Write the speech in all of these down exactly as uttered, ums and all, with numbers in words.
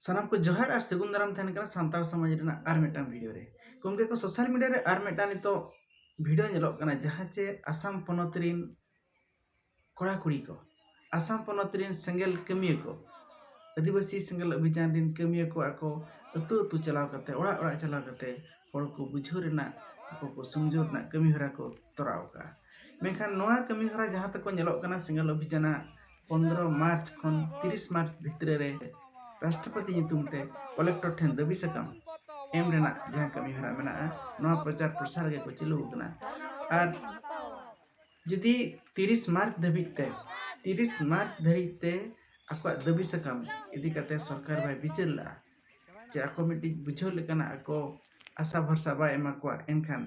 ᱥᱟᱱᱟᱢ ᱠᱚ ᱡᱚᱦᱟᱨ ᱟᱨ ᱥᱟᱹᱜᱩᱱ ᱫᱟᱨᱟᱢ ᱛᱟᱦᱮᱱ ᱠᱟᱱᱟ ᱥᱟᱱᱛᱟᱲ ᱥᱚᱢᱟᱡᱽ ᱨᱮᱱᱟᱜ ᱟᱨ ᱢᱤᱫᱴᱟᱝ ᱵᱷᱤᱰᱤᱭᱳ ᱨᱮ᱾ ᱜᱚᱢᱠᱮ ᱠᱚ, ᱥᱳᱥᱟᱞ ᱢᱤᱰᱤᱭᱟ ᱨᱮ ᱟᱨ ᱢᱤᱫᱴᱟᱝ ᱱᱤᱛᱚᱜ ᱵᱷᱤᱰᱤᱭᱳ ᱧᱮᱞᱚᱜ ᱠᱟᱱᱟ, ᱡᱟᱦᱟᱸ ᱪᱮ ᱟᱥᱟᱢ ᱯᱚᱱᱚᱛ ᱨᱤᱱ ᱠᱚᱲᱟ ᱠᱩᱲᱤ ᱠᱚ, ᱟᱥᱟᱢ ᱯᱚᱱᱚᱛ ᱨᱤᱱ ᱥᱮᱸᱜᱮᱞ ᱠᱟᱹᱢᱤᱭᱟᱹ ᱠᱚ, ᱟᱹᱫᱤᱵᱟᱹᱥᱤ ᱥᱮᱸᱜᱮᱞ ᱚᱵᱷᱤᱡᱟᱱ ᱨᱤᱱ ᱠᱟᱹᱢᱤᱭᱟᱹ ᱠᱚ ᱟᱠᱚ ᱟᱹᱛᱩ ᱟᱹᱛᱩ ᱪᱟᱞᱟᱣ ᱠᱟᱛᱮ, ᱚᱲᱟᱜ ᱚᱲᱟᱜ ᱪᱟᱞᱟᱣ ᱠᱟᱛᱮ ᱦᱚᱲ ᱠᱚ ᱵᱩᱡᱷᱟᱹᱣ ᱨᱮᱱᱟᱜ, ᱟᱠᱚ ᱠᱚ ᱥᱩᱢᱡᱷᱟᱹᱣ ᱨᱮᱱᱟᱜ ᱠᱟᱹᱢᱤ ᱦᱚᱨᱟ ᱠᱚ ᱛᱚᱨᱟᱣ ᱟᱠᱟᱫᱼᱟ᱾ ᱢᱮᱱᱠᱷᱟᱱ ᱱᱚᱣᱟ ᱠᱟᱹᱢᱤ ᱦᱚᱨᱟ ᱡᱟᱦᱟᱸ ᱛᱟᱠᱚ ᱧᱮᱞᱚᱜ ᱠᱟᱱᱟ ᱥᱮᱸᱜᱮᱞ ᱚᱵᱷᱤᱡᱟᱱᱟᱜ ᱯᱚᱱᱫᱽᱨᱚ ᱢᱟᱨᱪ ᱠᱷᱚᱱ ᱛᱤᱨᱤᱥ ᱢᱟᱨᱪ ᱵᱷᱤᱛᱨᱤ ᱨᱮ ᱨᱟᱥᱴᱨᱚᱯᱚᱛᱤ ᱧᱩᱛᱩᱢ ᱛᱮ ᱠᱚᱞᱮᱠᱴᱚᱨ ᱴᱷᱮᱱ ᱫᱟᱹᱵᱤ ᱥᱟᱠᱟᱢ ᱮᱢ ᱨᱮᱱᱟᱜ ᱡᱟᱦᱟᱸ ᱠᱟᱹᱢᱤ ᱦᱚᱨᱟ ᱢᱮᱱᱟᱜᱼᱟ, ᱱᱚᱣᱟ ᱯᱨᱚᱪᱟᱨ ᱯᱨᱚᱥᱟᱨ ᱜᱮᱠᱚ ᱪᱟᱹᱞᱩ ᱟᱠᱟᱱᱟ᱾ ᱟᱨ ᱡᱩᱫᱤ ᱛᱤᱨᱤᱥ ᱢᱟᱨᱪ ᱫᱷᱟᱹᱵᱤᱡ ᱛᱮ, ᱛᱤᱨᱤᱥ ᱢᱟᱨᱪ ᱫᱷᱟᱹᱵᱤᱡ ᱛᱮ ᱟᱠᱚᱣᱟᱜ ᱫᱟᱹᱵᱤ ᱥᱟᱠᱟᱢ ᱤᱫᱤ ᱠᱟᱛᱮ ᱥᱚᱨᱠᱟᱨ ᱵᱟᱭ ᱵᱤᱪᱟᱹᱨ ᱞᱮᱫᱼᱟ, ᱪᱮ ᱟᱠᱚ ᱢᱤᱫᱴᱤᱡ ᱵᱩᱡᱷᱟᱹᱣ ᱞᱮᱠᱟᱱᱟᱜ ᱟᱠᱚ ᱟᱥᱟ ᱵᱷᱚᱨᱥᱟ ᱵᱟᱭ ᱮᱢᱟ ᱠᱚᱣᱟ, ᱮᱱᱠᱷᱟᱱ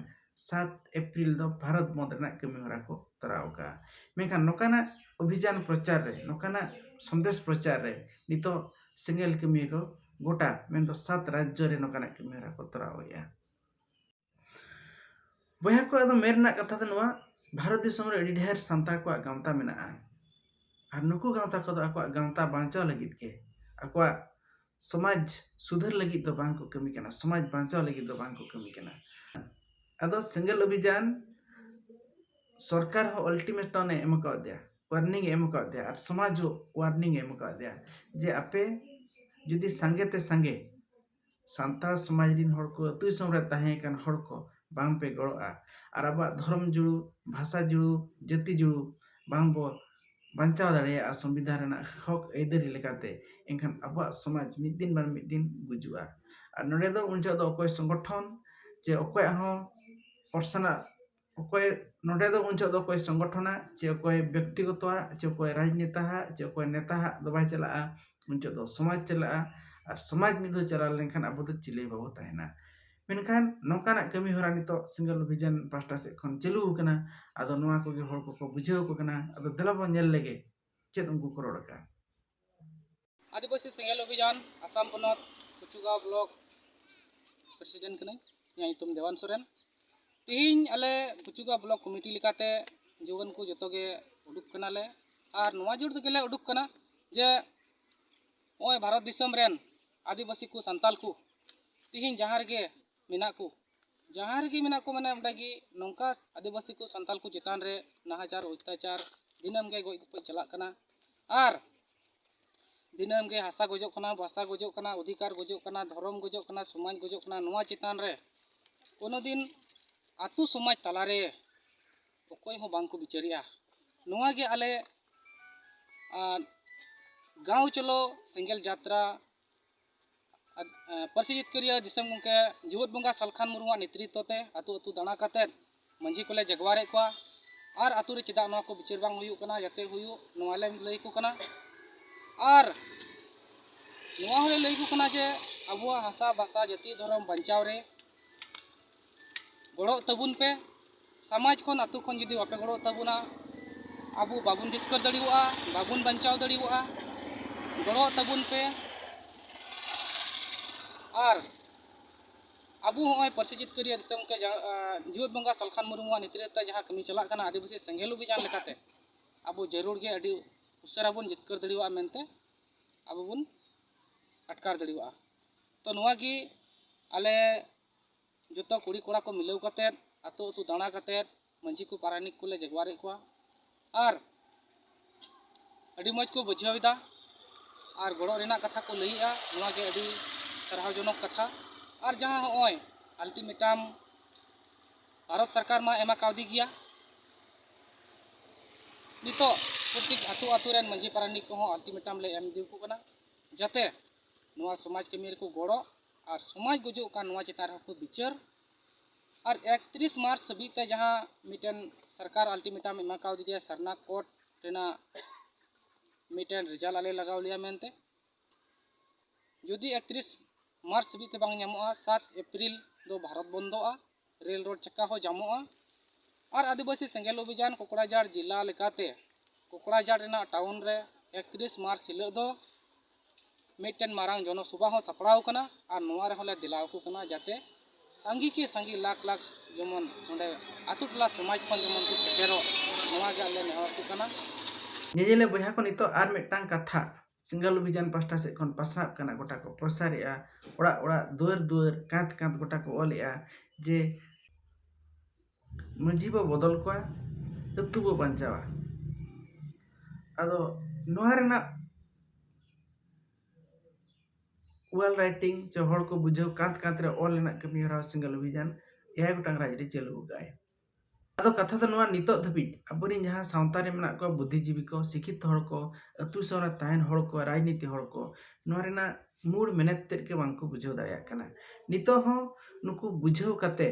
ᱥᱟᱛ ᱮᱯᱨᱤᱞ ᱫᱚ ᱵᱷᱟᱨᱚᱛ ᱵᱚᱸᱫᱽ ᱨᱮᱱᱟᱜ ᱠᱟᱹᱢᱤ ᱦᱚᱨᱟ ᱠᱚ ᱛᱚᱨᱟᱣ ᱟᱠᱟᱫᱼᱟ᱾ ᱢᱮᱱᱠᱷᱟᱱ ᱱᱚᱝᱠᱟᱱᱟᱜ ᱚᱵᱷᱤᱡᱟᱱ ᱯᱨᱚᱪᱟᱨ ᱨᱮ, ᱱᱚᱝᱠᱟᱱᱟᱜ ᱥᱚᱱᱫᱮᱥ ᱯᱨᱚᱪᱟᱨ ᱨᱮ ᱱᱤᱛᱚᱜ ᱥᱮᱸᱜᱮᱞ ᱠᱟᱹᱢᱤᱭᱟᱹ ᱠᱚ ᱜᱚᱴᱟ, ᱢᱮᱱᱫᱚ ᱥᱟᱛ ᱨᱟᱡᱽᱡᱚ ᱨᱮ ᱱᱚᱝᱠᱟᱱᱟᱜ ᱠᱟᱹᱢᱤ ᱦᱚᱨᱟ ᱠᱚ ᱛᱚᱨᱟᱣᱮᱫᱼᱟ᱾ ᱵᱚᱭᱦᱟ ᱠᱚ, ᱟᱫᱚ ᱢᱮᱱ ᱨᱮᱱᱟᱜ ᱠᱟᱛᱷᱟ ᱫᱚ ᱱᱚᱣᱟ, ᱵᱷᱟᱨᱚᱛ ᱫᱤᱥᱚᱢ ᱨᱮ ᱟᱹᱰᱤ ᱰᱷᱮᱨ ᱥᱟᱱᱛᱟᱲ ᱠᱚᱣᱟᱜ ᱜᱟᱶᱛᱟ ᱢᱮᱱᱟᱜᱼᱟ᱾ ᱟᱨ ᱱᱩᱠᱩ ᱜᱟᱶᱛᱟ ᱠᱚᱫᱚ ᱟᱠᱚᱣᱟᱜ ᱜᱟᱶᱛᱟ ᱵᱟᱧᱪᱟᱣ ᱞᱟᱹᱜᱤᱫ ᱜᱮ, ᱟᱠᱚᱣᱟᱜ ᱥᱚᱢᱟᱡᱽ ᱥᱩᱫᱷᱟᱹᱨ ᱞᱟᱹᱜᱤᱫ ᱫᱚ ᱵᱟᱝ ᱠᱚ ᱠᱟᱹᱢᱤ ᱠᱟᱱᱟ, ᱥᱚᱢᱟᱡᱽ ᱵᱟᱧᱪᱟᱣ ᱞᱟᱹᱜᱤᱫ ᱫᱚ ᱵᱟᱝ ᱠᱚ ᱠᱟᱹᱢᱤ ᱠᱟᱱᱟ᱾ ᱟᱫᱚ ᱥᱮᱸᱜᱮᱞ ᱚᱵᱷᱤᱡᱟᱱ ᱥᱚᱨᱠᱟᱨ ᱦᱚᱸ ᱟᱞᱴᱤᱢᱮᱴᱟᱢ ᱮ ᱮᱢ ᱟᱠᱟᱫ ᱫᱮᱭᱟ, ᱳᱣᱟᱨᱱᱤᱝ ᱮ ᱮᱢ ᱟᱠᱟᱫ ᱫᱮᱭᱟ, ᱟᱨ ᱥᱚᱢᱟᱡᱽ ᱦᱚᱸ ᱳᱣᱟᱨᱱᱤᱝ ᱮ ᱮᱢ ᱟᱠᱟᱫ ᱫᱮᱭᱟ ᱡᱮ ᱟᱯᱮ ᱡᱩᱫᱤ ᱥᱟᱸᱜᱮ ᱛᱮ ᱥᱟᱸᱜᱮ ᱥᱟᱱᱛᱟᱲ ᱥᱚᱢᱟᱡᱽ ᱨᱤᱱ ᱦᱚᱲ ᱠᱚ, ᱟᱹᱛᱩ ᱫᱤᱥᱚᱢ ᱨᱮ ᱛᱟᱦᱮᱸ ᱟᱠᱟᱱ ᱦᱚᱲ ᱠᱚ ᱵᱟᱝ ᱯᱮ ᱜᱚᱲᱚᱜᱼᱟ, ᱟᱨ ᱟᱵᱚᱣᱟᱜ ᱫᱷᱚᱨᱚᱢ ᱡᱩᱲᱩ, ᱵᱷᱟᱥᱟ ᱡᱩᱲᱩ, ᱡᱟᱹᱛᱤ ᱡᱩᱲᱩ ᱵᱟᱝ ᱵᱚ ᱵᱟᱧᱪᱟᱣ ᱫᱟᱲᱮᱭᱟᱜᱼᱟ ᱥᱚᱝᱵᱤᱫᱷᱟᱱ ᱨᱮᱱᱟᱜ ᱦᱚᱠ ᱟᱹᱭᱫᱟᱹᱨᱤ ᱞᱮᱠᱟᱛᱮ, ᱮᱱᱠᱷᱟᱱ ᱟᱵᱚᱣᱟᱜ ᱥᱚᱢᱟᱡᱽ ᱢᱤᱫ ᱫᱤᱱ ᱵᱟᱝ ᱢᱤᱫ ᱫᱤᱱ ᱜᱩᱡᱩᱜᱼᱟ᱾ ᱟᱨ ᱱᱚᱰᱮ ᱫᱚ ᱩᱱ ᱡᱚᱦᱚᱜ ᱫᱚ ᱚᱠᱚᱭ ᱥᱚᱝᱜᱚᱴᱷᱚᱱ ᱪᱮ ᱚᱠᱚᱭᱟᱜ ᱦᱚᱸ personal, ᱚᱠᱚᱭ ᱱᱚᱰᱮ ᱫᱚ ᱩᱱ ᱡᱚᱦᱚᱜ ᱫᱚ ᱚᱠᱚᱭ ᱥᱚᱝᱜᱚᱴᱷᱚᱱᱟᱜ ᱪᱮ ᱚᱠᱚᱭ ᱵᱮᱠᱛᱤᱜᱚᱛᱚᱣᱟᱜ ᱪᱮ ᱚᱠᱚᱭ ᱨᱟᱡᱽᱱᱮᱛᱟᱦᱟᱜ ᱪᱮ ᱚᱠᱚᱭ ᱱᱮᱛᱟᱦᱟᱜ ᱫᱚ ᱵᱟᱭ ᱪᱟᱞᱟᱜᱼᱟ᱾ ᱩᱱ ᱡᱚᱦᱚᱜ ᱫᱚ ᱥᱚᱢᱟᱡᱽ ᱪᱟᱞᱟᱜᱼᱟ, ᱟᱨ ᱥᱚᱢᱟᱡᱽ ᱢᱤᱫ ᱫᱷᱟᱣ ᱪᱟᱞᱟᱣ ᱞᱮᱱᱠᱷᱟᱱ ᱟᱵᱚ ᱫᱚ ᱪᱤᱞᱤ ᱵᱟᱵᱚ ᱛᱟᱦᱮᱱᱟ᱾ ᱢᱮᱱᱠᱷᱟᱱ ᱱᱚᱝᱠᱟᱱᱟᱜ ᱠᱟᱹᱢᱤ ᱦᱚᱨᱟ ᱱᱤᱛᱚᱜ ᱥᱮᱸᱜᱮᱞ ᱚᱵᱷᱤᱡᱟᱱ ᱯᱟᱦᱴᱟ ᱥᱮᱫ ᱠᱷᱚᱱ ᱪᱟᱹᱞᱩ ᱟᱠᱟᱱᱟ᱾ ᱟᱫᱚ ᱱᱚᱣᱟ ᱠᱚᱜᱮ ᱦᱚᱲ ᱠᱚᱠᱚ ᱵᱩᱡᱷᱟᱹᱣ ᱟᱠᱚ ᱠᱟᱱᱟ᱾ ᱟᱫᱚ ᱫᱮᱞᱟ ᱵᱚᱱ ᱧᱮᱞ ᱞᱮᱜᱮ ᱪᱮᱫ ᱩᱱᱠᱩ ᱠᱚ ᱨᱚᱲ ᱟᱠᱟᱫᱼᱟ᱾ ᱟᱹᱫᱤᱵᱟᱹᱥᱤ ᱥᱮᱸᱜᱮᱞ ᱚᱵᱷᱤᱡᱟᱱ ᱟᱥᱟᱢ ᱯᱚᱱᱚᱛ ᱠᱩᱪᱩᱜᱟ ᱵᱞᱚᱠ ᱯᱨᱮᱥᱤᱰᱮᱱᱴ ᱠᱟᱹᱱᱟᱹᱧ᱾ ᱤᱧᱟᱹᱜ ᱧᱩᱛᱩᱢ ᱫᱮᱣᱟᱱ ᱥᱚᱨᱮᱱ᱾ ᱛᱮᱦᱮᱧ ᱟᱞᱮ ᱠᱩᱪᱩᱜᱟ ᱵᱞᱚᱠ ᱠᱚᱢᱤᱴᱤ ᱞᱮᱠᱟᱛᱮ ᱡᱩᱣᱟᱹᱱ ᱠᱚ ᱡᱚᱛᱚ ᱜᱮ ᱩᱰᱩᱠ ᱠᱟᱱᱟᱞᱮ᱾ ᱟᱨ ᱱᱚᱣᱟ ᱡᱳᱨ ᱛᱮᱜᱮ ᱞᱮ ᱩᱰᱩᱠ ᱠᱟᱱᱟ ᱡᱮ ᱱᱚᱜᱼᱚᱭ ᱵᱷᱟᱨᱚᱛ ᱫᱤᱥᱚᱢ ᱨᱮᱱ ᱟᱹᱫᱤᱵᱟᱹᱥᱤ ᱠᱚ, ᱥᱟᱱᱛᱟᱞ ᱠᱚ ᱛᱤᱦᱤᱧ ᱡᱟᱦᱟᱸ ᱨᱮᱜᱮ ᱢᱮᱱᱟᱜ ᱠᱚ, ᱡᱟᱦᱟᱸ ᱨᱮᱜᱮ ᱢᱮᱱᱟᱜ ᱠᱚ, ᱢᱟᱱᱮ ᱚᱸᱰᱮ ᱜᱮ ᱱᱚᱝᱠᱟ ᱟᱹᱫᱤᱵᱟᱹᱥᱤ ᱠᱚ, ᱥᱟᱱᱛᱟᱞ ᱠᱚ ᱪᱮᱛᱟᱱ ᱨᱮ ᱱᱟᱦᱟᱪᱟᱨ, ᱚᱛᱛᱟᱪᱟᱨ, ᱫᱤᱱᱟᱹᱢ ᱜᱮ ᱜᱚᱡ ᱜᱚᱯᱚᱡ ᱪᱟᱞᱟᱜ ᱠᱟᱱᱟ᱾ ᱟᱨ ᱫᱤᱱᱟᱹᱢ ᱜᱮ ᱦᱟᱥᱟ ᱜᱚᱡᱚᱜ ᱠᱟᱱᱟ, ᱵᱷᱟᱥᱟ ᱜᱚᱡᱚᱜ ᱠᱟᱱᱟ, ᱚᱫᱷᱤᱠᱟᱨ ᱜᱚᱡᱚᱜ ᱠᱟᱱᱟ, ᱫᱷᱚᱨᱚᱢ ᱜᱚᱡᱚᱜ ᱠᱟᱱᱟ, ᱥᱚᱢᱟᱡᱽ ᱜᱚᱡᱚᱜ ᱠᱟᱱᱟ᱾ ᱱᱚᱣᱟ ᱪᱮᱛᱟᱱ ᱨᱮ ᱠᱳᱱᱳ ᱫᱤᱱ ᱟᱛᱳ ᱥᱚᱢᱟᱡᱽ ᱛᱟᱞᱟᱨᱮ ᱚᱠᱚᱭ ᱦᱚᱸ ᱵᱟᱝ ᱠᱚ ᱵᱤᱪᱟᱹᱨᱮᱜᱼᱟ᱾ ᱱᱚᱣᱟ ᱜᱮ ᱟᱞᱮ, ᱟᱨ, ᱜᱟᱶ ᱪᱚᱞᱚ ᱥᱮᱸᱜᱮᱞ ᱡᱟᱛᱨᱟ, ᱟᱨ, ᱮ, ᱯᱟᱹᱨᱥᱤ ᱡᱤᱛᱠᱟᱹᱨᱤᱭᱟᱹ ᱫᱤᱥᱚᱢ ᱜᱚᱢᱠᱮ ᱡᱤᱣᱮᱫ ᱵᱚᱸᱜᱟ ᱥᱟᱞᱠᱷᱟᱱ ᱢᱩᱨᱢᱩᱣᱟᱜ ᱱᱮᱛᱨᱤᱛᱵ ᱛᱮ ᱟᱹᱛᱩ ᱟᱹᱛᱩ ᱫᱟᱬᱟ ᱠᱟᱛᱮᱫ ᱢᱟᱹᱡᱷᱤ ᱠᱚᱞᱮ ᱡᱟᱜᱣᱟᱨᱮᱫ ᱠᱚᱣᱟ᱾ ᱟᱨ ᱟᱹᱛᱩ ᱨᱮ ᱪᱮᱫᱟᱜ ᱱᱚᱣᱟ ᱠᱚ ᱵᱤᱪᱟᱹᱨ ᱵᱟᱝ ᱦᱩᱭᱩᱜ ᱠᱟᱱᱟ, ᱡᱟᱛᱮ ᱦᱩᱭᱩᱜ, ᱱᱚᱣᱟ ᱞᱮ ᱞᱟᱹᱭ ᱟᱠᱚ ᱠᱟᱱᱟ᱾ ᱟᱨ ᱱᱚᱣᱟ ᱦᱚᱸᱞᱮ ᱞᱟᱹᱭ ᱟᱠᱚ ᱠᱟᱱᱟ ᱡᱮ ᱟᱵᱚᱣᱟᱜ ᱦᱟᱥᱟ, ᱵᱷᱟᱥᱟ, ᱡᱟᱹᱛᱤ, ᱫᱷᱚᱨᱚᱢ ᱵᱟᱧᱪᱟᱣ ᱨᱮ ᱜᱚᱲᱚᱜ ᱛᱟᱵᱚᱱ ᱯᱮ᱾ ᱥᱚᱢᱟᱡᱽ ᱠᱷᱚᱱ, ᱟᱹᱛᱩ ᱠᱷᱚᱱ ᱡᱩᱫᱤ ᱵᱟᱯᱮ ᱜᱚᱲᱚᱜ ᱛᱟᱵᱚᱱᱟ, ᱟᱵᱚ ᱵᱟᱵᱚᱱ ᱡᱤᱛᱠᱟᱹᱨ ᱫᱟᱲᱮᱭᱟᱜᱼᱟ, ᱵᱟᱵᱚᱱ ᱵᱟᱧᱪᱟᱣ ᱫᱟᱲᱮᱭᱟᱜᱼᱟ᱾ ᱜᱚᱲᱚᱜ ᱛᱟᱵᱚᱱ ᱯᱮ᱾ ᱟᱨ ᱟᱵᱚ ᱦᱚᱸᱜᱼᱚᱭ ᱯᱟᱹᱨᱥᱤ ᱡᱤᱛᱠᱟᱹᱨᱤᱭᱟᱹ ᱫᱤᱥᱚᱢ ᱜᱚᱢᱠᱮ ᱡᱟ-, ᱟ, ᱡᱤᱣᱮᱫ ᱵᱚᱸᱜᱟ ᱥᱟᱞᱠᱷᱟᱱ ᱢᱩᱨᱢᱩᱣᱟᱜ ᱱᱮᱛᱨᱤᱛᱵ ᱛᱮ ᱡᱟᱦᱟᱸ ᱠᱟᱹᱢᱤ ᱪᱟᱞᱟᱜ ᱠᱟᱱᱟ, ᱟᱹᱫᱤᱵᱟᱹᱥᱤ ᱥᱮᱸᱜᱮᱞ ᱚᱵᱷᱤᱡᱟᱱ ᱞᱮᱠᱟᱛᱮ, ᱟᱵᱚ ᱡᱟᱹᱨᱩᱲ ᱜᱮ ᱟᱹᱰᱤ ᱩᱥᱟᱹᱨᱟ ᱵᱚᱱ ᱡᱤᱛᱠᱟᱹᱨ ᱫᱟᱲᱮᱭᱟᱜᱼᱟ ᱢᱮᱱᱛᱮ ᱟᱵᱚ ᱵᱚᱱ ᱟᱴᱠᱟᱨ ᱫᱟᱲᱮᱭᱟᱜᱼᱟ᱾ ᱛᱚ, ᱱᱚᱣᱟ ᱜᱮ ᱟᱞᱮ ᱡᱚᱛᱚ ᱠᱩᱲᱤ ᱠᱚᱲᱟ ᱠᱚ ᱢᱤᱞᱟᱹᱣ ᱠᱟᱛᱮᱫ, ᱟᱹᱛᱩ ᱟᱹᱛᱩ ᱫᱟᱬᱟ ᱠᱟᱛᱮᱫ, ᱢᱟᱹᱡᱷᱤ ᱠᱚ, ᱯᱟᱨᱟᱱᱤᱠ ᱠᱚᱞᱮ ᱡᱟᱜᱣᱟᱨᱮᱫ ᱠᱚᱣᱟ᱾ ᱟᱨ ᱟᱹᱰᱤ ᱢᱚᱡᱽ ᱠᱚ ᱵᱩᱡᱷᱟᱹᱣ ᱮᱫᱟ᱾ ᱟᱨ ᱜᱚᱲᱚ ᱨᱮᱱᱟᱜ ᱠᱟᱛᱷᱟ ᱠᱚ ᱞᱟᱹᱭᱮᱜᱼᱟ, ᱱᱚᱣᱟ ᱜᱮ ᱟᱹᱰᱤ ᱥᱟᱨᱦᱟᱣᱡᱚᱱᱚᱠ ᱠᱟᱛᱷᱟ᱾ ᱟᱨ ᱡᱟᱦᱟᱸ ᱦᱚᱸᱜᱼᱚᱭ ultimatum ᱵᱷᱟᱨᱚᱛ ᱥᱚᱨᱠᱟᱨ ᱢᱟ ᱮᱢᱟ ᱠᱟᱣᱫᱮ ᱜᱮᱭᱟ, ᱱᱤᱛᱚᱜ ᱯᱨᱚᱛᱮᱠ ᱟᱹᱛᱩ ᱟᱹᱛᱩ ᱨᱮᱱ ᱢᱟᱹᱡᱷᱤ ᱯᱟᱨᱟᱱᱤᱠ ᱠᱚᱦᱚᱸ ultimatum ᱞᱮ ᱮᱢ ᱤᱫᱤ ᱟᱠᱚ ᱠᱟᱱᱟ, ᱡᱟᱛᱮ ᱱᱚᱣᱟ ᱥᱚᱢᱟᱡᱽ ᱠᱟᱹᱢᱤ ᱨᱮᱠᱚ ᱜᱚᱲᱚ ᱟᱨ ᱥᱚᱢᱟᱡᱽ ᱜᱚᱡᱚᱜ ᱠᱟᱱ ᱱᱚᱣᱟ ᱪᱮᱛᱟᱱ ᱨᱮᱦᱚᱸ ᱠᱚ ᱵᱤᱪᱟᱹᱨ᱾ ᱟᱨ ᱮᱠᱛᱨᱤᱥ ᱢᱟᱨᱪ ᱦᱟᱹᱵᱤᱡ ᱛᱮ ᱡᱟᱦᱟᱸ ᱢᱤᱫᱴᱮᱱ ᱥᱚᱨᱠᱟᱨ ultimatum ᱮᱢᱟ ᱠᱟᱣᱫᱮᱭᱟ ᱥᱟᱨᱱᱟ ᱠᱳᱨᱴ ᱨᱮᱱᱟᱜ ᱢᱤᱫᱴᱮᱱ result ᱟᱞᱮ ᱞᱟᱜᱟᱣ ᱞᱮᱭᱟ ᱢᱮᱱᱛᱮ, ᱡᱩᱫᱤ ᱮᱠᱛᱨᱤᱥ ᱢᱟᱨᱪ ᱦᱟᱹᱵᱤᱡ ᱛᱮ ᱵᱟᱝ ᱧᱟᱢᱚᱜᱼᱟ, ᱥᱟᱛ ᱮᱯᱨᱤᱞ ᱫᱚ ᱵᱷᱟᱨᱚᱛ ᱵᱚᱱᱫᱚᱜᱼᱟ, ᱨᱮᱞ ᱨᱳᱰ ᱪᱟᱠᱟ ᱦᱚᱸ ᱡᱟᱢᱚᱜᱼᱟ᱾ ᱟᱨ ᱟᱹᱫᱤᱵᱟᱹᱥᱤ ᱥᱮᱸᱜᱮᱞ ᱚᱵᱷᱤᱡᱟᱱ ᱠᱚᱠᱲᱟᱡᱟᱲ ᱡᱮᱞᱟ ᱞᱮᱠᱟᱛᱮ ᱠᱚᱠᱲᱟᱡᱟᱲ ᱨᱮᱱᱟᱜ ᱴᱟᱣᱩᱱ ᱨᱮ ᱮᱠᱛᱨᱤᱥ ᱢᱟᱨᱪ ᱦᱤᱞᱳᱜ ᱫᱚ ᱢᱤᱫᱴᱮᱱ ᱢᱟᱨᱟᱝ ᱡᱚᱱᱚᱥᱚᱵᱷᱟ ᱦᱚᱸ ᱥᱟᱯᱲᱟᱣ ᱟᱠᱟᱱᱟ᱾ ᱟᱨ ᱱᱚᱣᱟ ᱨᱮᱦᱚᱸ ᱞᱮ ᱫᱮᱞᱟ ᱟᱠᱚ ᱠᱟᱱᱟ, ᱡᱟᱛᱮ ᱥᱟᱸᱜᱮ ᱠᱮ ᱥᱟᱸᱜᱮ, ᱞᱟᱠᱷ ᱞᱟᱠᱷ ᱡᱮᱢᱚᱱ ᱱᱚᱰᱮ ᱟᱛᱳ ᱴᱚᱞᱟ ᱥᱚᱢᱟᱡᱽ ᱠᱷᱚᱱ ᱡᱮᱢᱚᱱ ᱠᱚ ᱥᱮᱴᱮᱨᱚᱜ, ᱱᱚᱣᱟ ᱜᱮ ᱟᱞᱮ ᱱᱮᱦᱚᱨ ᱟᱠᱚ ᱠᱟᱱᱟ᱾ ᱧᱮᱧᱮᱞᱤᱭᱟᱹ ᱵᱚᱭᱦᱟ ᱠᱚ, ᱱᱤᱛᱚᱜ ᱟᱨ ᱢᱤᱫᱴᱟᱝ ᱠᱟᱛᱷᱟ, ᱥᱤᱸᱜᱟᱞ ᱚᱵᱷᱤᱡᱟᱱ ᱯᱟᱥᱴᱟ ᱥᱮᱫ ᱠᱷᱚᱱ ᱯᱟᱥᱱᱟᱜ ᱠᱟᱱᱟ, ᱜᱚᱴᱟ ᱠᱚ ᱯᱨᱚᱥᱟᱨᱮᱜᱼᱟ, ᱚᱲᱟᱜ ᱚᱲᱟᱜ, ᱫᱩᱣᱟᱹᱨ ᱫᱩᱣᱟᱹᱨ, ᱠᱟᱸᱛ ᱠᱟᱸᱛ ᱜᱚᱴᱟ ᱠᱚ ᱚᱞᱮᱜᱼᱟ ᱡᱮ ᱢᱟᱹᱡᱷᱤ ᱵᱚ ᱵᱚᱫᱚᱞ ᱠᱚᱣᱟ, ᱟᱹᱛᱩ ᱵᱚ ᱵᱟᱧᱪᱟᱣᱟ᱾ ᱟᱫᱚ ᱱᱚᱣᱟ ᱨᱮᱱᱟᱜ ᱚᱞ ᱨᱟᱭᱴᱤᱝ ᱪᱮ ᱦᱚᱲ ᱠᱚ ᱵᱩᱡᱷᱟᱹᱣ, ᱠᱟᱸᱛ ᱠᱟᱸᱛ ᱨᱮ ᱚᱞ ᱨᱮᱱᱟᱜ ᱠᱟᱹᱢᱤ ᱦᱚᱨᱟ ᱥᱤᱸᱜᱟᱞ ᱚᱵᱷᱤᱡᱟᱱ ᱮᱭᱟᱭ ᱜᱚᱴᱟᱝ ᱨᱟᱡᱽ ᱨᱮ ᱪᱟᱹᱞᱩ ᱟᱠᱟᱫᱼᱟᱭ᱾ ᱟᱫᱚ ᱠᱟᱛᱷᱟ ᱫᱚ ᱱᱚᱣᱟ, ᱱᱤᱛᱚᱜ ᱫᱷᱟᱹᱵᱤᱡ ᱟᱵᱚᱨᱮᱱ ᱡᱟᱦᱟᱸ ᱥᱟᱶᱛᱟ ᱨᱮ ᱢᱮᱱᱟᱜ ᱠᱚᱣᱟ, ᱵᱩᱫᱽᱫᱷᱤᱡᱤᱵᱤ ᱠᱚ, ᱥᱤᱠᱠᱷᱤᱛ ᱦᱚᱲ ᱠᱚ, ᱟᱹᱛᱩ ᱥᱟᱶ ᱨᱮ ᱛᱟᱦᱮᱱ ᱦᱚᱲ ᱠᱚ, ᱨᱟᱡᱽᱱᱤᱛᱤ ᱦᱚᱲ ᱠᱚ, ᱱᱚᱣᱟ ᱨᱮᱱᱟᱜ ᱢᱩᱲ ᱢᱮᱱᱮᱛ ᱛᱮᱫ ᱜᱮ ᱵᱟᱝ ᱠᱚ ᱵᱩᱡᱷᱟᱹᱣ ᱫᱟᱲᱮᱭᱟᱜ ᱠᱟᱱᱟ᱾ ᱱᱤᱛᱚᱜ ᱦᱚᱸ ᱱᱩᱠᱩ ᱵᱩᱡᱷᱟᱹᱣ ᱠᱟᱛᱮ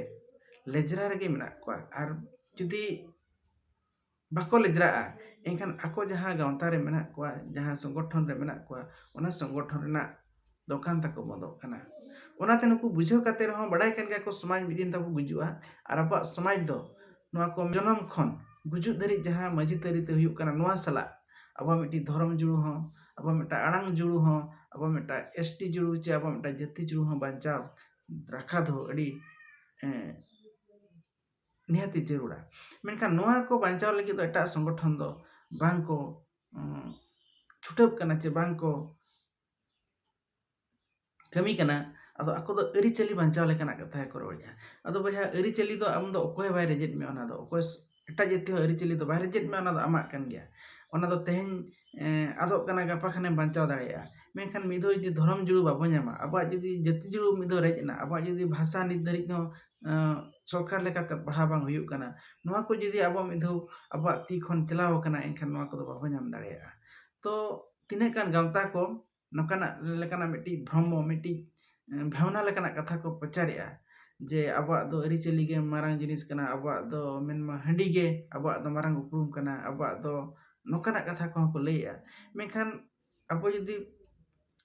ᱞᱮᱡᱽᱨᱟ ᱨᱮᱜᱮ ᱢᱮᱱᱟᱜ ᱠᱚᱣᱟ᱾ ᱟᱨ ᱡᱩᱫᱤ ᱵᱟᱠᱚ ᱞᱮᱡᱽᱨᱟᱜᱼᱟ, ᱮᱱᱠᱷᱟᱱ ᱟᱠᱚ ᱡᱟᱦᱟᱸ ᱜᱟᱶᱛᱟ ᱨᱮ ᱢᱮᱱᱟᱜ ᱠᱚᱣᱟ, ᱡᱟᱦᱟᱸ ᱥᱚᱝᱜᱚᱴᱷᱚᱱ ᱨᱮ ᱢᱮᱱᱟᱜ ᱠᱚᱣᱟ, ᱚᱱᱟ ᱥᱚᱝᱜᱚᱴᱷᱚᱱ ᱨᱮᱱᱟᱜ ᱫᱚᱠᱟᱱ ᱛᱟᱠᱚ ᱵᱚᱱᱫᱚᱜ ᱠᱟᱱᱟ᱾ ᱚᱱᱟᱛᱮ ᱱᱩᱠᱩ ᱵᱩᱡᱷᱟᱹᱣ ᱠᱟᱛᱮ ᱨᱮᱦᱚᱸ ᱵᱟᱰᱟᱭ ᱠᱟᱱ ᱜᱮᱭᱟ ᱠᱚ, ᱥᱚᱢᱟᱡᱽ ᱢᱤᱫ ᱫᱤᱱ ᱛᱟᱵᱚ ᱜᱩᱡᱩᱜᱼᱟ᱾ ᱟᱨ ᱟᱵᱚᱣᱟᱜ ᱥᱚᱢᱟᱡᱽ ᱫᱚ ᱱᱚᱣᱟ ᱠᱚ ᱡᱚᱱᱚᱢ ᱠᱷᱚᱱ ᱜᱩᱡᱩᱜ ᱫᱷᱟᱹᱨᱤᱡ ᱡᱟᱦᱟᱸ ᱢᱟᱹᱡᱷᱤ ᱛᱟᱹᱨᱤ ᱛᱮ ᱦᱩᱭᱩᱜ ᱠᱟᱱᱟ, ᱱᱚᱣᱟ ᱥᱟᱞᱟᱜ ᱟᱵᱚᱣᱟᱜ ᱢᱤᱫᱴᱤᱡ ᱫᱷᱚᱨᱚᱢ ᱡᱩᱲᱩ ᱦᱚᱸ, ᱟᱵᱚᱣᱟᱜ ᱢᱤᱫᱴᱟᱝ ᱟᱲᱟᱝ ᱡᱩᱲᱩ ᱦᱚᱸ, ᱟᱵᱚᱣᱟᱜ ᱢᱤᱫᱴᱟᱝ ᱮᱥ ᱴᱤ ᱡᱩᱲᱩ ᱪᱮ ᱟᱵᱚᱣᱟᱜ ᱢᱤᱫᱴᱟᱝ ᱡᱟᱹᱛᱤ ᱡᱩᱲᱩ ᱦᱚᱸ ᱵᱟᱧᱪᱟᱣ ᱨᱟᱠᱷᱟ ᱫᱚᱦᱚ ᱟᱹᱰᱤ, ᱮᱸ, ᱱᱤᱦᱟᱹᱛᱤ ᱡᱟᱹᱨᱩᱲᱟ᱾ ᱢᱮᱱᱠᱷᱟᱱ ᱱᱚᱣᱟ ᱠᱚ ᱵᱟᱧᱪᱟᱣ ᱞᱟᱹᱜᱤᱫ ᱫᱚ ᱮᱴᱟᱜ ᱥᱚᱝᱜᱚᱴᱷᱚᱱ ᱫᱚ ᱵᱟᱝ ᱠᱚ, ᱩᱸ, ᱪᱷᱩᱴᱟᱹᱜ ᱠᱟᱱᱟ ᱪᱮ ᱵᱟᱝ ᱠᱚ ᱠᱟᱹᱢᱤ ᱠᱟᱱᱟ᱾ ᱟᱫᱚ ᱟᱠᱚ ᱫᱚ ᱟᱹᱨᱤᱪᱟᱹᱞᱤ ᱵᱟᱧᱪᱟᱣ ᱞᱮᱠᱟᱱᱟᱜ ᱠᱟᱛᱷᱟ ᱜᱮᱠᱚ ᱨᱚᱲᱮᱫᱼᱟ᱾ ᱟᱫᱚ ᱵᱚᱭᱦᱟ, ᱟᱹᱨᱤᱪᱟᱹᱞᱤ ᱫᱚ ᱟᱢ ᱫᱚ ᱚᱠᱚᱭ ᱦᱚᱸ ᱵᱟᱭ ᱨᱮᱡᱮᱫ ᱢᱮᱭᱟ, ᱚᱱᱟ ᱫᱚ ᱚᱠᱚᱭ ᱥ-, ᱮᱴᱟᱜ ᱡᱟᱹᱛᱤ ᱦᱚᱸ ᱟᱹᱨᱤᱪᱟᱹᱞᱤ ᱫᱚ ᱵᱟᱭ ᱨᱮᱡᱮᱫ ᱢᱮᱭᱟ, ᱚᱱᱟ ᱫᱚ ᱟᱢᱟᱜ ᱠᱟᱱ ᱜᱮᱭᱟ᱾ ᱚᱱᱟ ᱫᱚ ᱛᱮᱦᱮᱧ, ᱮᱸ, ᱟᱫᱚᱜ ᱠᱟᱱᱟ, ᱜᱟᱯᱟ ᱠᱷᱟᱱᱮᱢ ᱵᱟᱧᱪᱟᱣ ᱫᱟᱲᱮᱭᱟᱜᱼᱟ᱾ ᱢᱮᱱᱠᱷᱟᱱ ᱢᱤᱫ ᱫᱷᱟᱣ ᱡᱩᱫᱤ ᱫᱷᱚᱨᱚᱢ ᱡᱩᱲᱩ ᱵᱟᱵᱚ ᱧᱟᱢᱟ, ᱟᱵᱚᱣᱟᱜ ᱡᱩᱫᱤ ᱡᱟᱹᱛᱤ ᱡᱩᱲᱩ ᱢᱤᱫ ᱫᱷᱟᱣ ᱨᱮᱡ ᱮᱱᱟ, ᱟᱵᱚᱣᱟᱜ ᱡᱩᱫᱤ ᱵᱷᱟᱥᱟ ᱱᱤᱛ ᱫᱷᱟᱹᱨᱤᱡ ᱦᱚᱸ, ᱮᱸ, ᱥᱚᱨᱠᱟᱨ ᱞᱮᱠᱟᱛᱮ ᱯᱟᱲᱦᱟᱣ ᱵᱟᱝ ᱦᱩᱭᱩᱜ ᱠᱟᱱᱟ, ᱱᱚᱣᱟ ᱠᱚ ᱡᱩᱫᱤ ᱟᱵᱚᱣᱟᱜ ᱢᱤᱫ ᱫᱷᱟᱣ ᱟᱵᱚᱣᱟᱜ ᱛᱤ ᱠᱷᱚᱱ ᱪᱟᱞᱟᱣ ᱟᱠᱟᱱᱟ, ᱮᱱᱠᱷᱟᱱ ᱱᱚᱣᱟ ᱠᱚᱫᱚ ᱵᱟᱵᱚ ᱧᱟᱢ ᱫᱟᱲᱮᱭᱟᱜᱼᱟ᱾ ᱛᱚ ᱛᱤᱱᱟᱹᱜ ᱜᱟᱱ ᱜᱟᱶᱛᱟ ᱠᱚ ᱱᱚᱝᱠᱟᱱᱟᱜ ᱞᱮᱠᱟᱱᱟᱜ ᱢᱤᱫᱴᱤᱡ ᱵᱷᱨᱚᱢᱚ, ᱢᱤᱫᱴᱤᱡ, ᱮᱸ, ᱵᱷᱟᱵᱽᱱᱟ ᱞᱮᱠᱟᱱᱟᱜ ᱠᱟᱛᱷᱟ ᱠᱚ ᱯᱨᱚᱪᱟᱨᱮᱜᱼᱟ ᱡᱮ ᱟᱵᱚᱣᱟᱜ ᱫᱚ ᱟᱹᱨᱤᱪᱟᱹᱞᱤ ᱜᱮ ᱢᱟᱨᱟᱝ ᱡᱤᱱᱤᱥ ᱠᱟᱱᱟ, ᱟᱵᱚᱣᱟᱜ ᱫᱚ ᱢᱮᱱᱢᱟ ᱦᱟᱺᱰᱤ ᱜᱮ ᱟᱵᱚᱣᱟᱜ ᱫᱚ ᱢᱟᱨᱟᱝ ᱩᱯᱨᱩᱢ ᱠᱟᱱᱟ, ᱟᱵᱚᱣᱟᱜ ᱫᱚ ᱱᱚᱝᱠᱟᱱᱟᱜ ᱠᱟᱛᱷᱟ ᱠᱚᱦᱚᱸ ᱠᱚ ᱞᱟᱹᱭᱮᱜᱼᱟ᱾ ᱢᱮᱱᱠᱷᱟᱱ ᱟᱵᱚ ᱡᱩᱫᱤ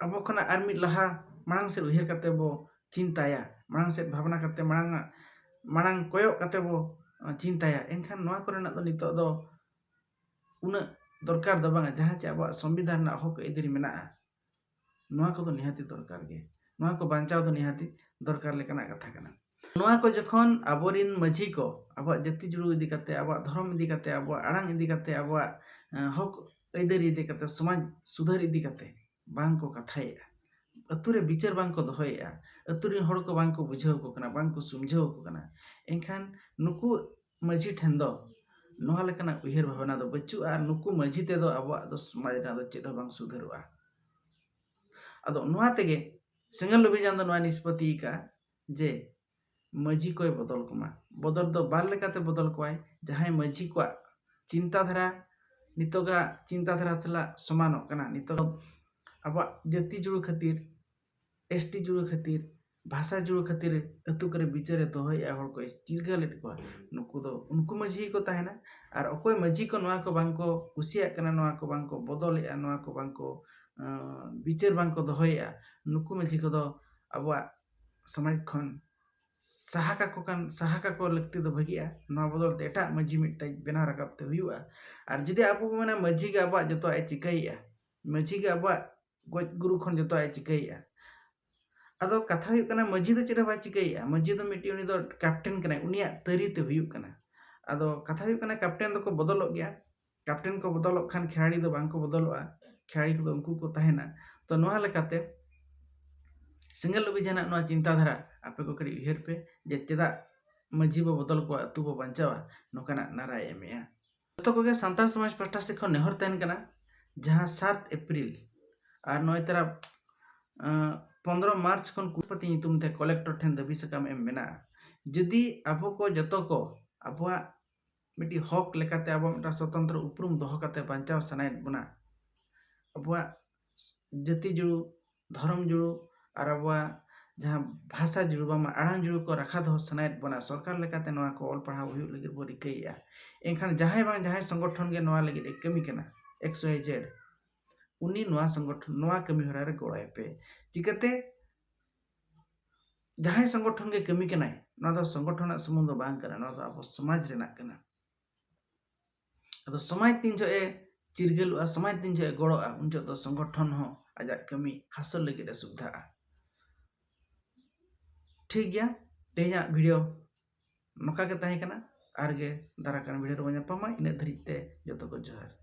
ᱟᱵᱚ ᱠᱷᱚᱱᱟᱜ ᱟᱨ ᱢᱤᱫ ᱞᱟᱦᱟ ᱢᱟᱲᱟᱝ ᱥᱮᱫ ᱩᱭᱦᱟᱹᱨ ᱠᱟᱛᱮ ᱵᱚ ᱪᱤᱱᱛᱟᱭᱟ, ᱢᱟᱲᱟᱝ ᱥᱮᱫ ᱵᱷᱟᱵᱽᱱᱟ ᱠᱟᱛᱮ, ᱢᱟᱲᱟᱝ ᱟᱜ, ᱢᱟᱲᱟᱝ ᱠᱚᱭᱚᱜ ᱠᱟᱛᱮ ᱵᱚ, ᱟᱸ, ᱪᱤᱱᱛᱟᱭᱟ, ᱮᱱᱠᱷᱟᱱ ᱱᱚᱣᱟ ᱠᱚᱨᱮᱱᱟᱜ ᱫᱚ ᱱᱤᱛᱚᱜ ᱫᱚ ᱩᱱᱟᱹᱜ ᱫᱚᱨᱠᱟᱨ ᱫᱚ ᱵᱟᱝᱟ, ᱡᱟᱦᱟᱸ ᱪᱮ ᱟᱵᱚᱣᱟᱜ ᱥᱚᱝᱵᱤᱫᱷᱟᱱ ᱨᱮᱱᱟᱜ ᱦᱚᱠ ᱟᱹᱭᱫᱟᱹᱨᱤ ᱢᱮᱱᱟᱜᱼᱟ, ᱱᱚᱣᱟ ᱠᱚᱫᱚ ᱱᱤᱦᱟᱹᱛᱤ ᱫᱚᱨᱠᱟᱨ ᱜᱮ᱾ ᱱᱚᱣᱟ ᱠᱚ ᱵᱟᱧᱪᱟᱣ ᱫᱚ ᱱᱤᱦᱟᱹᱛᱤ ᱫᱚᱨᱠᱟᱨ ᱞᱮᱠᱟᱱᱟᱜ ᱠᱟᱛᱷᱟ ᱠᱟᱱᱟ᱾ ᱱᱚᱣᱟ ᱠᱚ ᱡᱚᱠᱷᱚᱱ ᱟᱵᱚᱨᱤᱱ ᱢᱟᱹᱡᱷᱤ ᱠᱚ ᱟᱵᱚᱣᱟᱜ ᱡᱟᱹᱛᱤ ᱡᱩᱲᱩ ᱤᱫᱤ ᱠᱟᱛᱮ, ᱟᱵᱚᱣᱟᱜ ᱫᱷᱚᱨᱚᱢ ᱤᱫᱤ ᱠᱟᱛᱮ, ᱟᱵᱚᱣᱟᱜ ᱟᱲᱟᱝ ᱤᱫᱤ ᱠᱟᱛᱮ, ᱟᱵᱚᱣᱟᱜ, ᱮᱸ, ᱦᱚᱠ ᱟᱹᱭᱫᱟᱹᱨᱤ ᱤᱫᱤ ᱠᱟᱛᱮ, ᱥᱚᱢᱟᱡᱽ ᱥᱩᱫᱷᱟᱹᱨ ᱤᱫᱤ ᱠᱟᱛᱮ ᱵᱟᱝ ᱠᱚ ᱠᱟᱛᱷᱟᱭᱮᱫᱼᱟ, ᱟᱹᱛᱩ ᱨᱮ ᱵᱤᱪᱟᱹᱨ ᱵᱟᱝ ᱠᱚ ᱫᱚᱦᱚᱭᱮᱫᱼᱟ, ᱟᱹᱛᱩ ᱨᱮᱱ ᱦᱚᱲ ᱠᱚ ᱵᱟᱝ ᱠᱚ ᱵᱩᱡᱷᱟᱹᱣ ᱟᱠᱚ ᱠᱟᱱᱟ, ᱵᱟᱝ ᱠᱚ ᱥᱩᱢᱡᱷᱟᱹᱣ ᱟᱠᱚ ᱠᱟᱱᱟ, ᱮᱱᱠᱷᱟᱱ ᱱᱩᱠᱩ ᱢᱟᱹᱡᱷᱤ ᱴᱷᱮᱱ ᱫᱚ ᱱᱚᱣᱟ ᱞᱮᱠᱟᱱᱟᱜ ᱩᱭᱦᱟᱹᱨ ᱵᱷᱟᱵᱽᱱᱟ ᱫᱚ ᱵᱟᱹᱪᱩᱜᱼᱟ᱾ ᱟᱨ ᱱᱩᱠᱩ ᱢᱟᱹᱡᱷᱤ ᱛᱮᱫᱚ ᱟᱵᱚᱣᱟᱜ ᱫᱚ ᱥᱚᱢᱟᱡᱽ ᱨᱮᱱᱟᱜ ᱫᱚ ᱪᱮᱫ ᱦᱚᱸ ᱵᱟᱝ ᱥᱩᱫᱷᱟᱹᱨᱚᱜᱼᱟ᱾ ᱟᱫᱚ ᱱᱚᱣᱟ ᱛᱮᱜᱮ ᱥᱮᱸᱜᱮᱞ ᱞᱚᱵᱤ ᱡᱟᱱ ᱫᱚ ᱱᱚᱣᱟ ᱱᱤᱥᱯᱚᱛᱤ ᱟᱠᱟᱫᱼᱟ ᱡᱮ ᱢᱟᱹᱡᱷᱤ ᱠᱚᱭ ᱵᱚᱫᱚᱞ ᱠᱚᱢᱟ᱾ ᱵᱚᱫᱚᱞ ᱫᱚ ᱵᱟᱨ ᱞᱮᱠᱟᱛᱮ ᱵᱚᱫᱚᱞ ᱠᱚᱣᱟᱭ᱾ ᱡᱟᱦᱟᱸᱭ ᱢᱟᱹᱡᱷᱤ ᱠᱚᱣᱟᱜ ᱪᱤᱱᱛᱟᱹ ᱫᱷᱟᱨᱟ, ᱱᱤᱛᱚᱜᱟᱜ ᱪᱤᱱᱛᱟᱹ ᱫᱷᱟᱨᱟ ᱥᱟᱞᱟᱜ ᱥᱚᱢᱟᱱᱚᱜ ᱠᱟᱱᱟ, ᱱᱤᱛᱚᱜ ᱟᱵᱚᱣᱟᱜ ᱡᱟᱹᱛᱤ ᱡᱩᱲᱩ ᱠᱷᱟᱹᱛᱤᱨ, ᱮᱥ ᱴᱤ ᱡᱩᱲᱩ ᱠᱷᱟᱹᱛᱤᱨ, ᱵᱷᱟᱥᱟ ᱡᱩᱲᱩ ᱠᱷᱟᱹᱛᱤᱨ ᱟᱹᱛᱩ ᱠᱚᱨᱮ ᱵᱤᱪᱟᱹᱨᱮ ᱫᱚᱦᱚᱭᱮᱫᱼᱟ, ᱦᱚᱲ ᱠᱚ ᱪᱤᱨᱜᱟᱹᱞᱮᱫ ᱠᱚᱣᱟ, ᱱᱩᱠᱩ ᱫᱚ, ᱩᱱᱠᱩ ᱢᱟᱹᱡᱷᱤ ᱜᱮᱠᱚ ᱛᱟᱦᱮᱱᱟ᱾ ᱟᱨ ᱚᱠᱚᱭ ᱢᱟᱹᱡᱷᱤ ᱠᱚ ᱱᱚᱣᱟ ᱠᱚ ᱵᱟᱝ ᱠᱚ ᱠᱩᱥᱤᱭᱟᱜ ᱠᱟᱱᱟ, ᱱᱚᱣᱟ ᱠᱚ ᱵᱟᱝ ᱠᱚ ᱵᱚᱫᱚᱞᱮᱫᱼᱟ, ᱱᱚᱣᱟ ᱠᱚ ᱵᱟᱝ ᱠᱚ, ᱟᱸ, ᱵᱤᱪᱟᱹᱨ ᱵᱟᱝ ᱠᱚ ᱫᱚᱦᱚᱭᱮᱫᱼᱟ, ᱱᱩᱠᱩ ᱢᱟᱹᱡᱷᱤ ᱠᱚᱫᱚ ᱟᱵᱚᱣᱟᱜ ᱥᱚᱢᱟᱡᱽ ᱠᱷᱚᱱ ᱥᱟᱦᱟ ᱠᱟᱠᱚ ᱠᱟᱱ, ᱥᱟᱦᱟ ᱠᱟᱠᱚ ᱞᱟᱹᱠᱛᱤ ᱫᱚ ᱵᱷᱟᱹᱜᱤᱜᱼᱟ᱾ ᱱᱚᱣᱟ ᱵᱚᱫᱚᱞ ᱛᱮ ᱮᱴᱟᱜ ᱢᱟᱹᱡᱷᱤ ᱢᱤᱫᱴᱟᱝ ᱵᱮᱱᱟᱣ ᱨᱟᱠᱟᱵ ᱛᱮ ᱦᱩᱭᱩᱜᱼᱟ᱾ ᱟᱨ ᱡᱩᱫᱤ ᱟᱵᱚ ᱵᱚ ᱢᱮᱱᱟ ᱢᱟᱹᱡᱷᱤ ᱜᱮ ᱟᱵᱚᱣᱟᱜ ᱡᱚᱛᱚᱣᱟᱜ ᱮ ᱪᱤᱠᱟᱹᱭᱮᱫᱼᱟ, ᱢᱟᱹᱡᱷᱤ ᱜᱮ ᱟᱵᱚᱣᱟᱜ ᱜᱚᱡ ᱜᱩᱨᱩ ᱠᱷᱚᱱ ᱡᱚᱛᱚᱣᱟᱜ ᱮ ᱪᱤᱠᱟᱹᱭᱮᱫᱼᱟ, ᱟᱫᱚ ᱠᱟᱛᱷᱟ ᱦᱩᱭᱩᱜ ᱠᱟᱱᱟ, ᱢᱟᱹᱡᱷᱤ ᱫᱚ ᱪᱮᱫ ᱦᱚᱸ ᱵᱟᱭ ᱪᱤᱠᱟᱹᱭᱮᱫᱼᱟ᱾ ᱢᱟᱹᱡᱷᱤ ᱫᱚ ᱢᱤᱫᱴᱤᱡ, ᱩᱱᱤ ᱫᱚ ᱠᱮᱯᱴᱮᱱ ᱠᱟᱱᱟᱭ, ᱩᱱᱤᱭᱟᱜ ᱛᱟᱹᱨᱤ ᱛᱮ ᱦᱩᱭᱩᱜ ᱠᱟᱱᱟ᱾ ᱟᱫᱚ ᱠᱟᱛᱷᱟ ᱦᱩᱭᱩᱜ ᱠᱟᱱᱟ, ᱠᱮᱯᱴᱮᱱ ᱫᱚᱠᱚ ᱵᱚᱫᱚᱞᱚᱜ ᱜᱮᱭᱟ, ᱠᱮᱯᱴᱮᱱ ᱠᱚ ᱵᱚᱫᱚᱞᱚᱜ ᱠᱷᱟᱱ ᱠᱷᱮᱞᱟᱲᱤ ᱫᱚ ᱵᱟᱝ ᱠᱚ ᱵᱚᱫᱚᱞᱚᱜᱼᱟ, ᱠᱷᱮᱞᱟᱲᱤ ᱠᱚᱫᱚ ᱩᱱᱠᱩ ᱠᱚ ᱛᱟᱦᱮᱱᱟ᱾ ᱛᱚ ᱱᱚᱣᱟ ᱞᱮᱠᱟᱛᱮ ᱥᱮᱸᱜᱮᱞ ᱚᱵᱷᱤᱡᱟᱱᱟᱜ ᱱᱚᱣᱟ ᱪᱤᱱᱛᱟᱹ ᱫᱷᱟᱨᱟ ᱟᱯᱮ ᱠᱚ ᱠᱟᱹᱴᱤᱡ ᱩᱭᱦᱟᱹᱨ ᱯᱮ ᱡᱮ ᱪᱮᱫᱟᱜ ᱢᱟᱹᱡᱷᱤ ᱵᱚ ᱵᱚᱫᱚᱞ ᱠᱚᱣᱟ, ᱟᱹᱛᱩ ᱵᱚ ᱵᱟᱧᱪᱟᱣᱟ, ᱱᱚᱝᱠᱟᱱᱟᱜ ᱱᱟᱨᱟᱭ ᱮᱢᱮᱜᱼᱟ᱾ ᱡᱚᱛᱚ ᱠᱚᱜᱮ ᱥᱟᱱᱛᱟᱲ ᱥᱚᱢᱟᱡᱽ ᱯᱟᱦᱴᱟ ᱥᱮᱫ ᱠᱷᱚᱱ ᱱᱮᱦᱚᱨ ᱛᱟᱦᱮᱱ ᱠᱟᱱᱟ, ᱡᱟᱦᱟᱸ ᱥᱟᱛ ᱮᱯᱨᱤᱞ ᱟᱨ ᱱᱚᱭ ᱛᱟᱨᱟ, ᱟᱸ, ᱯᱚᱱᱫᱽᱨᱚ ᱢᱟᱨᱪ ᱠᱷᱚᱱ ᱠᱩᱲᱤᱯᱟᱹᱛᱤ ᱧᱩᱛᱩᱢ ᱛᱮ ᱠᱚᱞᱮᱠᱴᱚᱨ ᱴᱷᱮᱱ ᱫᱟᱹᱵᱤ ᱥᱟᱠᱟᱢ ᱮᱢ ᱢᱮᱱᱟᱜᱼᱟ᱾ ᱡᱩᱫᱤ ᱟᱵᱚ ᱠᱚ ᱡᱚᱛᱚ ᱠᱚ ᱟᱵᱚᱣᱟᱜ ᱢᱤᱫᱴᱤᱡ ᱦᱚᱠ ᱞᱮᱠᱟᱛᱮ ᱟᱵᱚᱣᱟᱜ ᱢᱤᱫᱴᱟᱝ ᱥᱚᱛᱚᱱᱛᱨᱚ ᱩᱯᱨᱩᱢ ᱫᱚᱦᱚ ᱠᱟᱛᱮ ᱵᱟᱧᱪᱟᱣ ᱥᱟᱱᱟᱭᱮᱫ ᱵᱚᱱᱟ, ᱟᱵᱚᱣᱟᱜ ᱡᱟᱹᱛᱤ ᱡᱩᱲᱩ, ᱫᱷᱚᱨᱚᱢ ᱡᱩᱲᱩ ᱟᱨ ᱟᱵᱚᱣᱟᱜ ᱡᱟᱦᱟᱸ ᱵᱷᱟᱥᱟ ᱡᱩᱲᱩ, ᱵᱟᱝᱢᱟ ᱟᱲᱟᱝ ᱡᱩᱲᱩ ᱠᱚ ᱨᱟᱠᱷᱟ ᱫᱚᱦᱚ ᱥᱟᱱᱟᱭᱮᱫ ᱵᱚᱱᱟ, ᱥᱚᱨᱠᱟᱨ ᱞᱮᱠᱟᱛᱮ ᱱᱚᱣᱟ ᱠᱚ ᱚᱞ ᱯᱟᱲᱦᱟᱣ ᱦᱩᱭᱩᱜ ᱞᱟᱹᱜᱤᱫ ᱵᱚ ᱨᱤᱠᱟᱹᱭᱮᱫᱼᱟ, ᱮᱱᱠᱷᱟᱱ ᱡᱟᱦᱟᱸᱭ ᱵᱟᱝ ᱡᱟᱦᱟᱸᱭ ᱥᱚᱝᱜᱚᱴᱷᱚᱱ ᱜᱮ ᱱᱚᱣᱟ ᱞᱟᱹᱜᱤᱫ ᱮ ᱠᱟᱹᱢᱤ ᱠᱟᱱᱟ, ᱮᱠᱥ ᱣᱟᱭ ᱡᱮᱰ, ᱩᱱᱤ ᱱᱚᱣᱟ ᱥᱚᱝᱜᱚᱴᱷᱚᱱ, ᱱᱚᱣᱟ ᱠᱟᱹᱢᱤ ᱦᱚᱨᱟ ᱨᱮ ᱜᱚᱲᱚᱭ ᱯᱮ᱾ ᱪᱤᱠᱟᱹᱛᱮ? ᱡᱟᱦᱟᱸᱭ ᱥᱚᱝᱜᱚᱴᱷᱚᱱ ᱜᱮ ᱠᱟᱹᱢᱤ ᱠᱟᱱᱟᱭ, ᱱᱚᱣᱟ ᱫᱚ ᱥᱚᱝᱜᱚᱴᱷᱚᱱᱟᱜ ᱥᱩᱢᱩᱝ ᱫᱚ ᱵᱟᱝ ᱠᱟᱱᱟ, ᱱᱚᱣᱟ ᱫᱚ ᱟᱵᱚ ᱥᱚᱢᱟᱡᱽ ᱨᱮᱱᱟᱜ ᱠᱟᱱᱟ᱾ ᱟᱫᱚ ᱥᱚᱢᱟᱡᱽ ᱛᱤᱱ ᱡᱚᱦᱚᱜ ᱮ ᱪᱤᱨᱜᱟᱹᱞᱚᱜᱼᱟ, ᱥᱚᱢᱟᱡᱽ ᱛᱤᱱ ᱡᱚᱦᱚᱜ ᱮ ᱜᱚᱲᱚᱜᱼᱟ, ᱩᱱ ᱡᱚᱦᱚᱜ ᱫᱚ ᱥᱚᱝᱜᱚᱴᱷᱚᱱ ᱦᱚᱸ ᱟᱡᱟᱜ ᱠᱟᱹᱢᱤ ᱦᱟᱥᱚᱞ ᱞᱟᱹᱜᱤᱫ ᱮ ᱥᱩᱵᱤᱫᱷᱟᱜᱼᱟ᱾ ᱴᱷᱤᱠ ᱜᱮᱭᱟ, ᱛᱮᱦᱮᱧᱟᱜ ᱵᱷᱤᱰᱤᱭᱳ ᱱᱚᱝᱠᱟ ᱜᱮ ᱛᱟᱦᱮᱸ ᱠᱟᱱᱟ᱾ ᱟᱨ ᱜᱮ ᱫᱟᱨᱟᱭ ᱠᱟᱱ ᱵᱷᱤᱰᱤᱭᱳ ᱨᱮᱵᱚᱱ ᱧᱟᱯᱟᱢᱟ᱾ ᱤᱱᱟᱹᱜ ᱫᱷᱟᱹᱨᱤᱡ ᱛᱮ ᱡᱚᱛᱚ ᱠᱚ ᱡᱚᱦᱟᱨ᱾